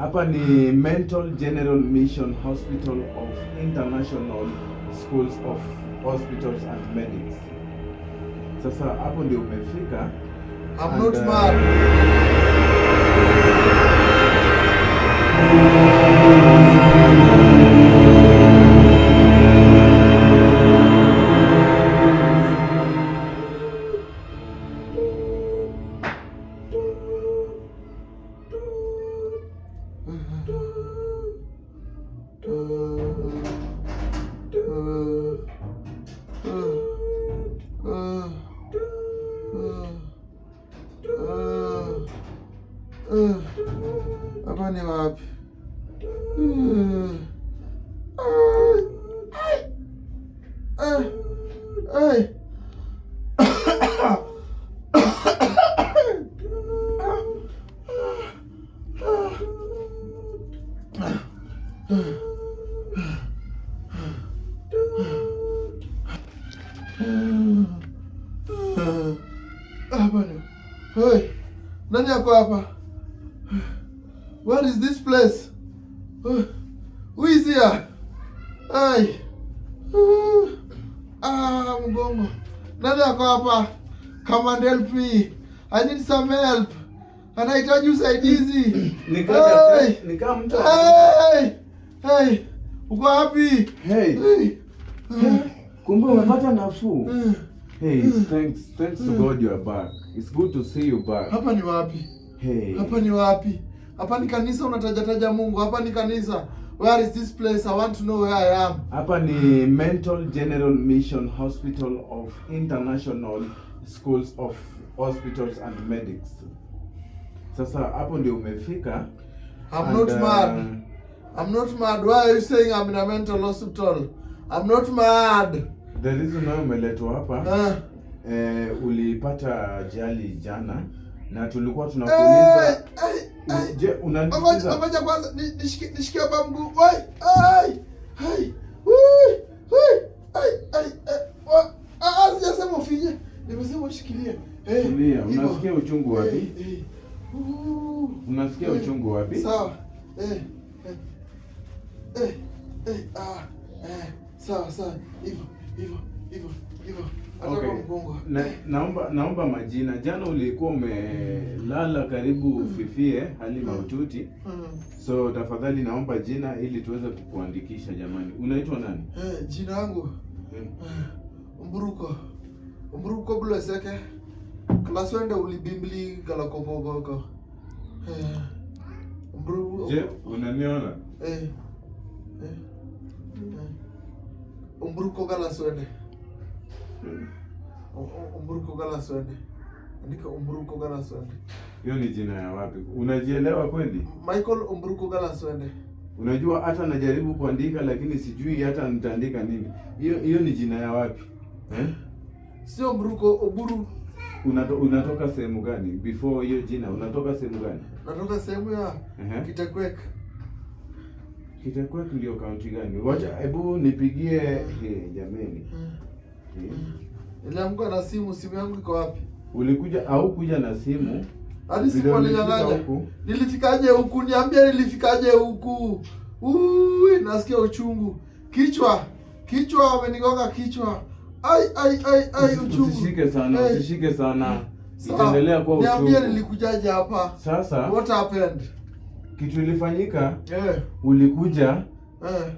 Hapa ni Mental General Mission Hospital of International Schools of Hospitals and Medics. Sasa hapo ndio umefika. I'm And, not mad. Hapa ni wapi? Ay. Hapa ni. Hey, nani ako hapa? Where is this place? Who is here? Ay. Ah, mgongo. Nani ako hapa? Come and help me. I need some help. Anahitaji usaidizi. Hey. Nikaa mtu. Hey! Hey! Uko wapi? Hey, Hey. kumbe umepata nafuu. Hey, thanks to God you are back. It's good to see you back. Hapa ni wapi? Hey. Hapa ni wapi? Hapa ni kanisa, unatajataja Mungu. Hapa ni kanisa. Where is this place? I want to know where I am. Hapa ni Mental General Mission Hospital of International Schools of Hospitals and Medics. Sasa hapo ndio umefika. I'm And, not mad. I'm not mad. Why are you saying I'm in a mental hospital? I'm not mad. The reason why umeletwa hapa, ulipata ajali jana na tulikuwa tunakuuliza. Hey, hey, hey. Je, Ngoja unanisikiza? ngoja kwanza nishikie hapa mguu. Wai, ai. Ai. Ui, ui. Ai, ai, ai. Ah, ah, sijasema ufinye. Nimesema ushikilie. Eh, Tulia, hivyo. unasikia uchungu wapi? Eh, eh. Unasikia Eh, uchungu wapi? Sawa. Eh, eh. Eh, eh, ah, eh. Sawa, sawa. Hivyo, hivyo, hivyo, hivyo. Hata Okay. kwa mgongo. Naomba majina. Jana ulikuwa umelala karibu ufifie hali mahututi. So tafadhali naomba jina ili tuweze kukuandikisha jamani. Unaitwa nani? Eh, jina yangu Mburuko. Mburuko Buleseke. Klaswende ulibimbli galakopogoko. Eh. Mburu. Je, unaniona? Eh. Eh. Eh. Umburuko galaswende. Umburuko galaswende. Andika Umburuko galaswende. Hiyo ni jina ya wapi? Unajielewa kweli? Michael Umburuko galaswende. Unajua hata najaribu kuandika lakini sijui hata nitaandika nini. Hiyo hiyo ni jina ya wapi? Eh? Sio Umburuko, Oburu. Unatoka sehemu gani? Before hiyo jina unatoka sehemu gani? Natoka sehemu ya Kitekwek. Kitekwek ndio kaunti gani? Wacha hebu nipigie hey, jameni. Eh. Niliamka na simu, simu yangu iko wapi? Ulikuja au kuja na simu? Hadi Vile simu ulifika walinyang'anya. huku? Nilifikaje huku? Niambie nilifikaje huku? Ui, nasikia uchungu. Kichwa, kichwa wamenigonga kichwa. Ai ai ai ai uchungu. Usishike sana, Hey. usishike sana. Sawa. Itaendelea kuwa Niambie uchungu. nilikujaje hapa? Sasa What happened? kitu ilifanyika, Eh, ulikuja eh.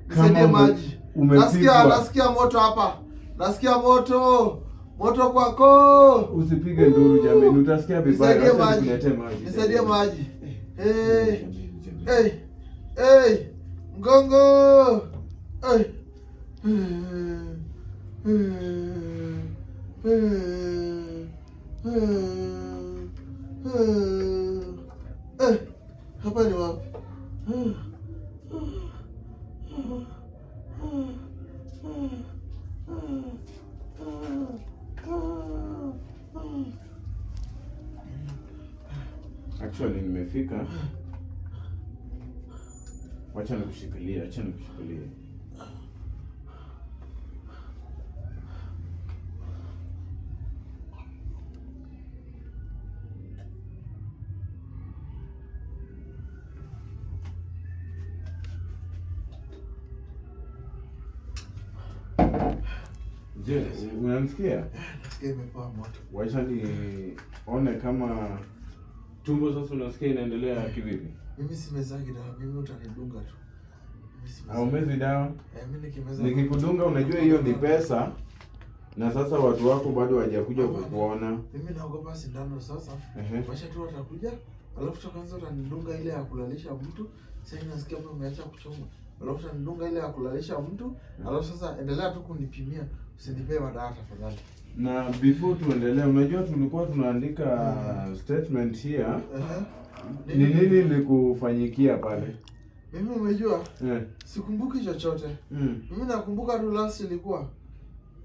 kama Nisaidie maji. umepigwa. Nasikia moto hapa. Nasikia moto. Moto kwako. Usipige nduru jameni, utasikia vibaya. Nisaidie Wacha maji. nikuletee maji. Nisaidie maji. Eh. Jameni, jameni. Hey, hey, mgongo. Hey. Hey, hapa ni wapi? Actually nimefika. Wacha nikushikilie, wacha nikushikilie. Je, unamsikia? Nasikia imepoa moto. Wacha nione kama tumbo sasa unasikia inaendelea kivipi? Mimi simezagi dawa, mimi utanidunga tu. Mimi simezagi. Haumezi dawa? Eh, mimi nikimeza. Nikikudunga unajua hiyo ni pesa, na sasa watu wako bado hawajakuja kukuona. Mimi naogopa sindano sasa. Ehe. Wacha tu watakuja, alafu tu kwanza utanidunga ile ya kulalisha mtu. Sasa nasikia hapo umeacha kuchoma. Alafu utanidunga ile ya kulalisha mtu, alafu sasa endelea tu kunipimia. Usinipee madawa tafadhali. Na before tuendelee, unajua tulikuwa tunaandika statement here. Ehe. Ni nini likufanyikia pale? Mimi umejua sikumbuki chochote. Mimi nakumbuka tu last ilikuwa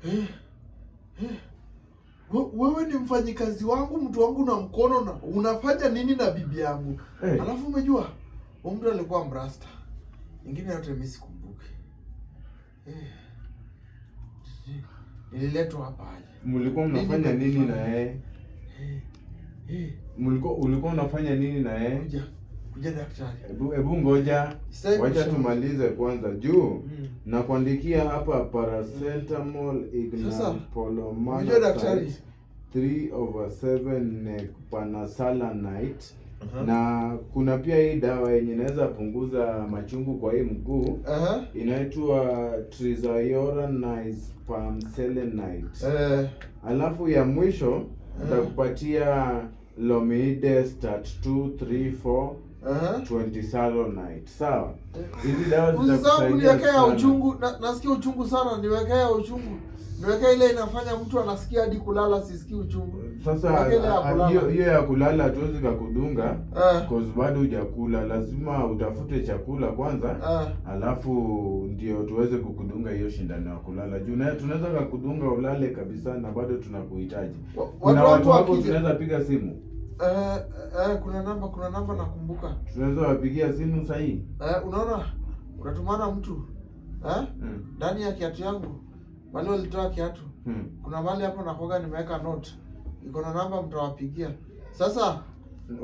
eh. Wewe ni mfanyikazi wangu, mtu wangu na mkono, na unafanya nini na bibi yangu? Eh. Alafu umejua huyu mtu alikuwa mrasta. Ingine yote mimi sikumbuki. Eh. Nililetwa hapa aje? Mlikuwa mnafanya Nini nini na yeye? Eh. Eh. Mlikuwa ulikuwa unafanya nini na yeye? Kuja. Kuja daktari. Hebu ngoja. Sitaki Wacha kusema. tumalize kwanza juu na kuandikia hapa paracetamol Sasa, ignampolomanasite unajua daktari? 3/7 necpanasalanite Aha. na kuna pia hii dawa yenye inaweza punguza machungu kwa hii mguu inaitwa trizayoranice pamselenite. Alafu ya mwisho nitakupatia lomide stat 2 3 4 20 salonite. Sawa, hizi dawa Usisahau zitakusaidia kuniwekea sana. uchungu na, nasikia uchungu sana, niwekea uchungu. Niwekea ile inafanya mtu anasikia hadi kulala, sisikii uchungu. Sasa Niwekee ile ya kulala. hiyo ya kulala hatuwezi kakudunga Eh. cause bado hujakula, lazima utafute chakula kwanza alafu ndio tuweze kukudunga hiyo shindano ya kulala juu tunaweza kakudunga ulale kabisa na bado tunakuhitaji. Kuna watu watu wangu wako wakija tunaweza piga simu, kuna namba nakumbuka. Tunaweza wapigia simu sahii. Unaona unatumana mtu ndani ya kiatu yangu, wale walitoa kiatu, kuna mahali hapo nakoga nimeweka note, iko na namba, mtawapigia sasa.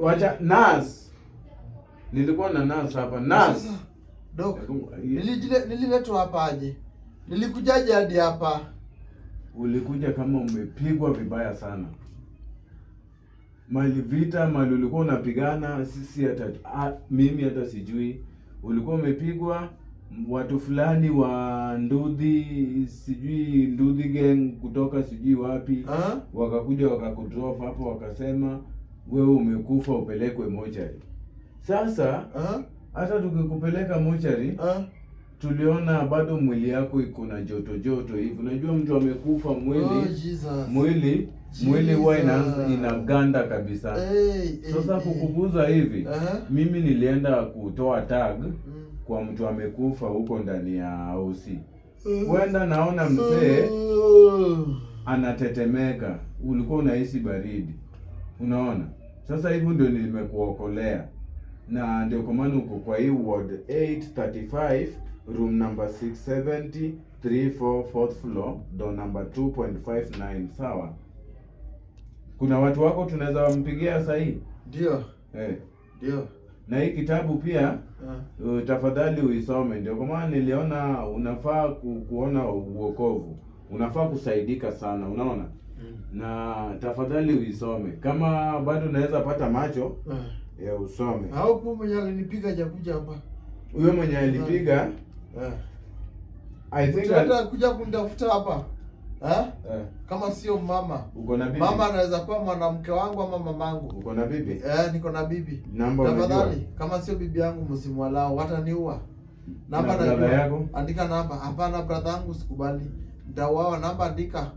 Wacha nurse, nilikuwa na nurse hapa, nurse. Sasa, Doc, nililetwa hapa aje? Nilikujaje hadi hapa? Ulikuja kama umepigwa vibaya sana, mali vita, mali ulikuwa unapigana, sisi hata mimi hata sijui ulikuwa umepigwa. Watu fulani wa Ndudhi, sijui Ndudhi gang kutoka sijui wapi, wakakuja wakakudrop hapo, wakasema wewe umekufa, upelekwe mochari. Sasa hata tukikupeleka mochari, tuliona bado mwili yako iko na joto joto hivi. Unajua mtu amekufa mwili Oh, Jesus. mwili huwa inaanza Jesus. inaganda kabisa. Hey, hey, Sasa hey. kukuguza hivi, mimi nilienda kutoa tag kwa mtu amekufa huko ndani ya OC. Kwenda naona mzee anatetemeka, ulikuwa unahisi baridi, unaona. Sasa hivi ndio nimekuokolea, na ndio kwa maana uko kwa hii ward 835 room number 670 34 fourth floor door number 2.59. Sawa, kuna watu wako tunaweza wampigia sahii Ndio, eh. ndio. Na hii kitabu pia tafadhali uisome. Ndio kwa maana niliona unafaa kuona uokovu, unafaa kusaidika sana, unaona, na tafadhali uisome. Kama bado unaweza pata macho ya usome. Au kwa mwenye alinipiga hajakuja hapa. Huyo mwenye alipiga I think Mtu hata kuja kunitafuta hapa. Eh? Eh, Kama sio mama. Uko na bibi? Mama anaweza kuwa mwanamke wangu ama mamangu. Uko na bibi? Eh, niko na bibi. Namba unajua? Tafadhali, kama sio bibi yangu msimwalao, wataniua. Namba Na brother najua. yako? Andika namba. Hapana, brother yangu sikubali. Nitauawa. Namba andika.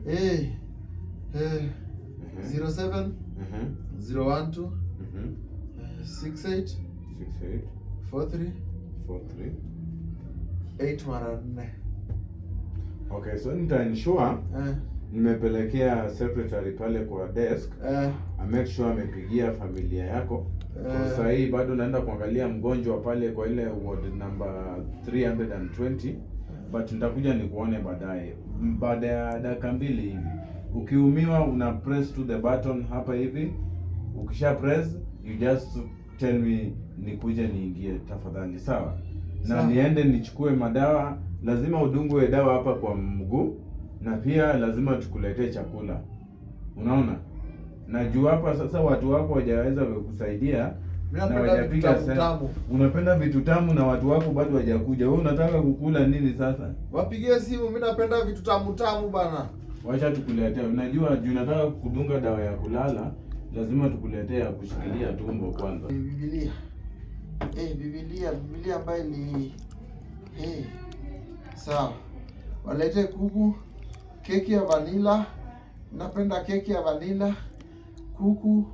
Ehe. Eh. Eh. Ehe. 07 Ehe. 012 68 68 43 43 8 mara 4. Okay, so nita ensure nimepelekea secretary pale kwa desk I make sure amepigia familia yako. Eh. Sasa hii bado naenda kuangalia mgonjwa pale kwa ile ward number 320, but nitakuja nikuone baadaye, baada ya dakika 2 hivi. Ukiumiwa una press to the button hapa hivi, ukisha press you just tell me nikuje niingie tafadhali, sawa? Na Sawa. niende nichukue madawa. Lazima udungwe dawa hapa kwa mguu. Na pia lazima tukuletee chakula. Unaona? Na juu hapa sasa watu wako hawajaweza kukusaidia Mimi na napenda vitu hawajapiga tamu sen- tamu. Unapenda vitu tamu na watu wako bado hawajakuja. Wewe unataka kukula nini sasa? Wapigie simu, mimi napenda vitu tamu tamu bana. Wacha tukuletee. Unajua juu nataka kudunga dawa ya kulala, lazima tukuletee ya kushikilia tumbo kwanza. Ni Biblia. Biblia, Biblia ambayo ni sawa. Walete kuku, keki ya vanilla. Napenda keki ya vanilla, kuku,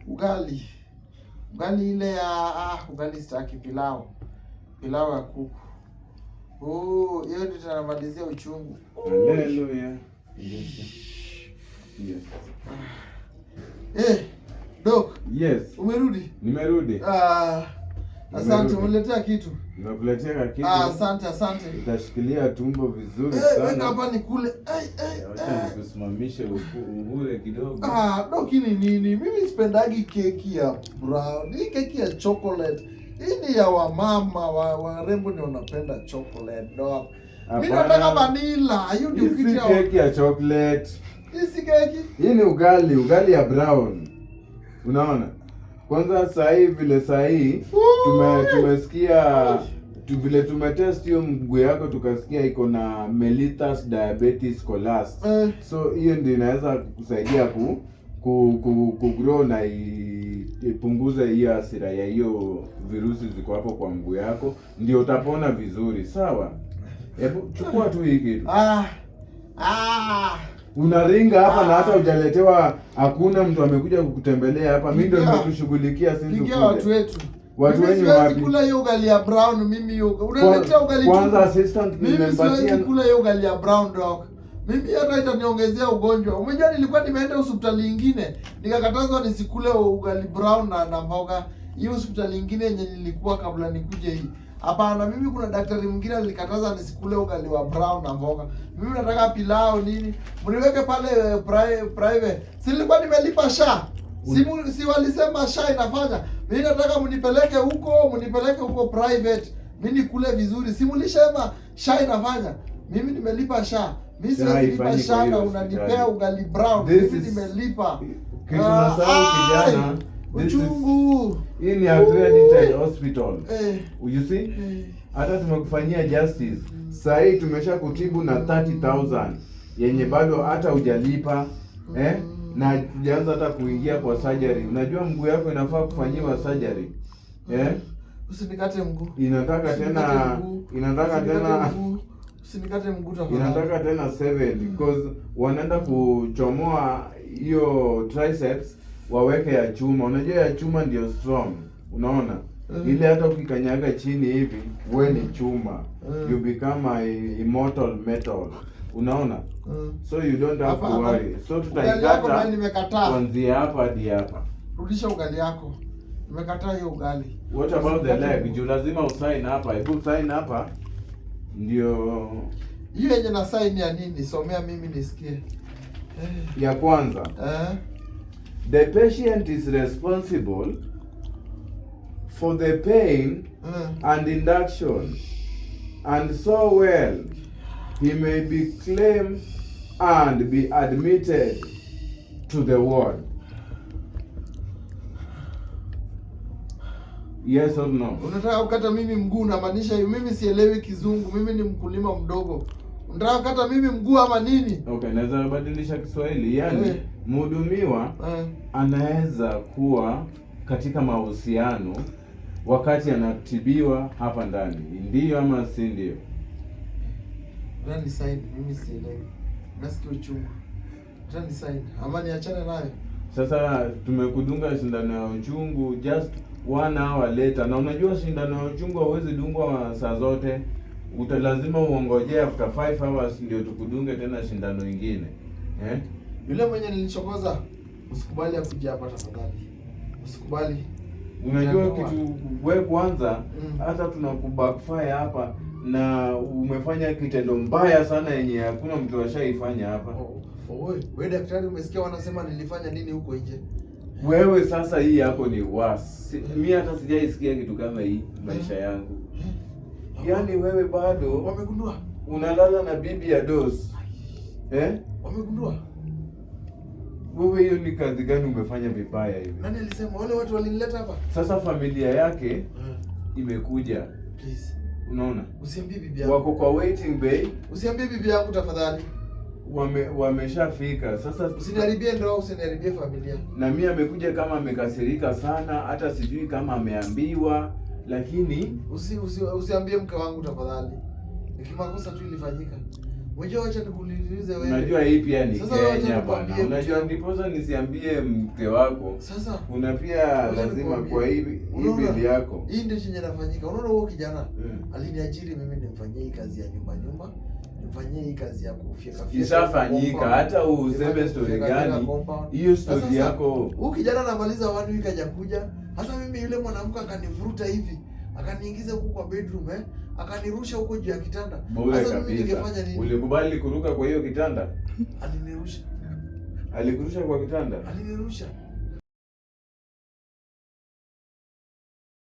ugali. Ugali ile ya ugali sitaki, pilau. Pilau ya kuku. Oh, hiyo ndio tunamalizia uchungu. Haleluya. Yes. Yes. Doc, Yes. umerudi? Nimerudi. Ah, asante, Nimerudi. umeniletea kitu. Nimekuletea kitu. Ah, asante, asante. Utashikilia tumbo vizuri Weka sana. hapa nikule. Wacha nikusimamishe uhure kidogo. Ah, Doc, ni nini? Mimi sipendagi keki ya brown. Hii keki ya chocolate. Hii ni ya wamama wa warembo ndio wanapenda chocolate, Doc. Mimi Hapana. nataka vanilla. Hiyo ndio Hii kitu si ya keki ya chocolate. Hii si keki. Hii ni ugali, ugali ya brown. Unaona? Kwanza saa hii vile saa hii tumesikia vile tumetest hiyo mguu yako tukasikia iko na mellitus diabetes collapse. So hiyo ndio inaweza kukusaidia ku grow na ipunguze hiyo hasira ya hiyo virusi ziko hapo kwa mguu yako, ndio utapona vizuri. Sawa? Hebu chukua tu hii kitu. Ah. Ah. Unaringa hapa na hata hujaletewa, hakuna mtu amekuja kukutembelea hapa. Mimi ndio nimekushughulikia since Pigia ukuje. watu wetu. Watu Mimi wenyu siwezi wapi? kula hiyo ugali ya brown mimi hiyo. Unaletea ugali tu. Kwanza assistant Mimi nimempatia siwezi kula hiyo ugali ya brown, dog. Mimi hata itaniongezea ugonjwa. Umejua nilikuwa nimeenda hospitali ingine, nikakatazwa nisikule ugali brown na mboga. Hiyo hospitali ingine yenye nilikuwa kabla nikuje hii. Hapana, mimi kuna daktari mwingine alikataza nisikule ugali wa brown na mboga. Mimi nataka pilau nini? Mniweke pale private. Si nilikuwa nimelipa SHA. Si walisema SHA inafanya. Mimi nataka mnipeleke huko, mnipeleke huko private. Mimi nikule vizuri. Si mlisema SHA inafanya. Mimi nimelipa SHA. Mimi SHA siwezi lipa haifanyi SHA kwa na hiyo unanipea hospitali. ugali brown. This Mimi nimelipa. Kitu nasahau kijana, this is Uchungu. Hii ni accredited hospital. You see? Hata tumekufanyia justice. Saa hii tumesha kutibu na 30,000 yenye bado hata hujalipa, eh? Na tujaanza hata kuingia kwa surgery. Unajua mguu yako inafaa kufanyiwa surgery. Eh? Usinikate mguu. Inataka Usinikate tena mguu. inataka Usinikate tena mguu. Usinikate mguu tafadhali. Inataka tena 7 because wanaenda kuchomoa hiyo triceps waweke ya chuma. Unajua ya chuma ndio strong, unaona? Ile hata ukikanyaga chini hivi we ni chuma. You become a immortal metal, unaona? So you don't have Hapa, to hapa. worry. So Ugali yako nayo tutaikata nimekataa. kuanzia hapa hadi hapa. Rudisha ugali yako. Nimekataa hiyo ugali. What about the Usinikate leg? mguu. Juu lazima usign hapa. Hebu sign hapa ndio Hiyo yenye na sign ya nini? Somea mimi nisikie. Ya kwanza. The patient is responsible for the pain and induction, and so well he may be claimed and be admitted to the ward. Yes or no? Unataka kukata mimi mguu, unamaanisha hiyo? Mimi sielewi Kizungu, mimi ni mkulima mdogo. Unataka kukata mimi mguu ama nini? Okay, naweza badilisha Kiswahili. Yani mhudumiwa anaweza kuwa katika mahusiano wakati anatibiwa hapa ndani, ndiyo ama si ndio? Nataka ni sign, mimi sielewi. Nasikia uchungu. Nataka ni sign. Ama niachane nayo. Sasa tumekudunga sindano ya uchungu just one hour later, na unajua sindano ya uchungu hauwezi dungwa saa zote, uta lazima uongojee after 5 hours ndio tukudunge tena sindano ingine, eh? Yule mwenye nilichokoza, usikubali akuje hapa tafadhali. Usikubali. Unajua Utaniua. kitu we kwanza hata tunakubackfire hapa na umefanya kitendo mbaya sana yenye hakuna mtu ashaifanya hapa. Oh, we daktari, umesikia wanasema nilifanya nini huko nje? Wewe sasa hii yako ni worse. Mi hata sijaisikia kitu kama hii maisha yangu. Yaani wewe bado Wamegundua. Unalala na bibi ya dos. Eh? Wamegundua? Wewe hiyo ni kazi gani umefanya vibaya hivi? Nani alisema? Wale watu walinileta hapa? Sasa familia yake imekuja, Please. unaona? Usiambie bibi yangu. Wako kwa waiting bay, Usiambie bibi yangu tafadhali. Wameshafika. Sasa Usiniharibie ndoa, usiniharibie familia. Na mimi amekuja kama amekasirika sana, hata sijui kama ameambiwa, lakini Usiambie mke wangu tafadhali. Ni kimakosa tu ilifanyika. Unajua, wacha nikuulize wewe. Unajua hii pia ni Sasa wacha Kenya bwana. nikwambie. Unajua ndiposa nisiambie mke wako. Sasa Kuna pia wacha lazima nikwambie. kwa hii Unaona? bili yako. Hii ndio chenye nafanyika. Unaona huo kijana aliniajiri mimi nimfanyie hii kazi ya nyumba nyumba, nimfanyie hii kazi ya kufyeka fyeka Ishafanyika, compound. hata useme Nifanye story kufyeka fyeka gani, compound. hiyo Na story sasa, yako. huyu kijana anamaliza one week hajakuja. Hata mimi yule mwanamke akanivuruta hivi, akaniingiza huko kwa bedroom akanirusha huko juu ya kitanda. Bure Sasa mimi kabisa. ningefanya nini? Ulikubali kuruka kwa hiyo kitanda? Alinirusha. Alikurusha kwa kitanda? Alinirusha.